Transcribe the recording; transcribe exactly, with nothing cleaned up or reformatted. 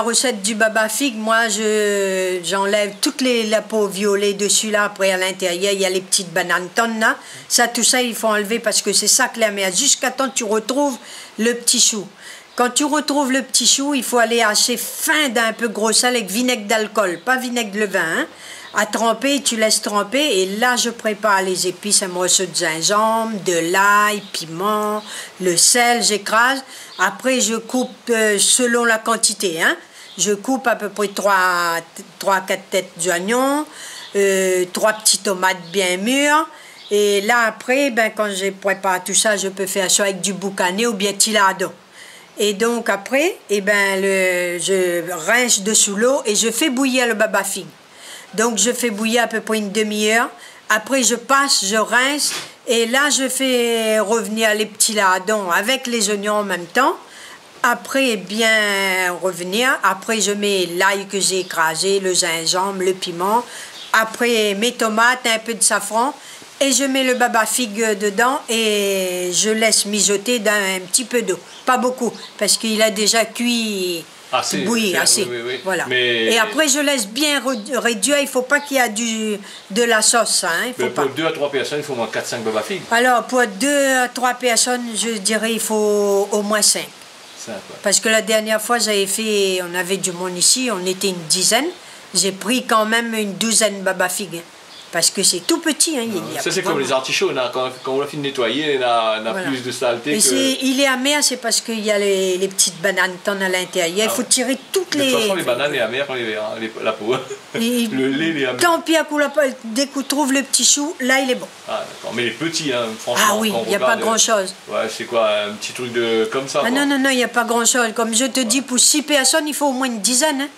recette du baba figue, moi, je, j'enlève toute les, la peau violet dessus, là. Après, à l'intérieur, il y a les petites bananes tann, là. Ça, tout ça, il faut enlever parce que c'est ça que lé amèr. Jusqu'à temps que tu retrouves le petit chou. Quand tu retrouves le petit chou, il faut aller hacher fin d'un peu gros sel avec vinaigre d'alcool, pas vinaigre de vin, hein. À tremper, tu laisses tremper et là, je prépare les épices, un morceau de gingembre, de l'ail, piment, le sel, j'écrase. Après, je coupe, euh, selon la quantité, hein. Je coupe à peu près trois, trois, quatre têtes d'oignon, euh, trois petites tomates bien mûres. Et là, après, ben, quand je prépare tout ça, je peux faire ça avec du boucané ou bien ti lardon. Et donc après, eh ben, le, je rince dessous l'eau et je fais bouillir le baba figue. Donc je fais bouillir à peu près une demi-heure. Après, je passe, je rince et là, je fais revenir les petits lardons avec les oignons en même temps. Après, bien revenir. Après, je mets l'ail que j'ai écrasé, le gingembre, le piment. Après, mes tomates, un peu de safran. Et je mets le baba figue dedans et je laisse mijoter dans un petit peu d'eau. Pas beaucoup, parce qu'il a déjà cuit, bouilli assez. Assez, oui, oui, oui. Voilà. Mais et après, je laisse bien re-, réduire. Il faut pas qu'il y a du, de la sauce, ça, hein. Il faut pas. Mais pour deux à trois personnes, il faut au moins quatre, cinq baba figue. Alors, pour deux à trois personnes, je dirais, il faut au moins cinq. Cinq, ouais. Parce que la dernière fois, j'avais fait, on avait du monde ici, on était une dizaine. J'ai pris quand même une douzaine baba figue, hein. Parce que c'est tout petit, hein, il y a pas grand. Ah ouais. Ça, c'est comme les artichauts, là, quand, quand on a fini de nettoyer, on a, on a plus de saleté que... Voilà. Et c'est, il est amer, c'est parce qu'il y a les, les petites bananes tann à l'intérieur. Ah ouais. Il faut tirer toutes les... De toute façon, les bananes, lé amèr kan lé vèr, hein, les, la peau. Le lait, il est amer. Tant pis, à coup la pa-, dès qu'on trouve le petit chou, là, il est bon. Ah, d'accord. Mais les petits, hein, franchement, quand on regarde, euh... Ah oui, il y a pas grand-chose. Ouais, c'est quoi, un petit truc de, comme ça, quoi. Ah non, non, non, il y a pas grand-chose. Comme je te dis, pour six personnes, il faut au moins une dizaine, hein.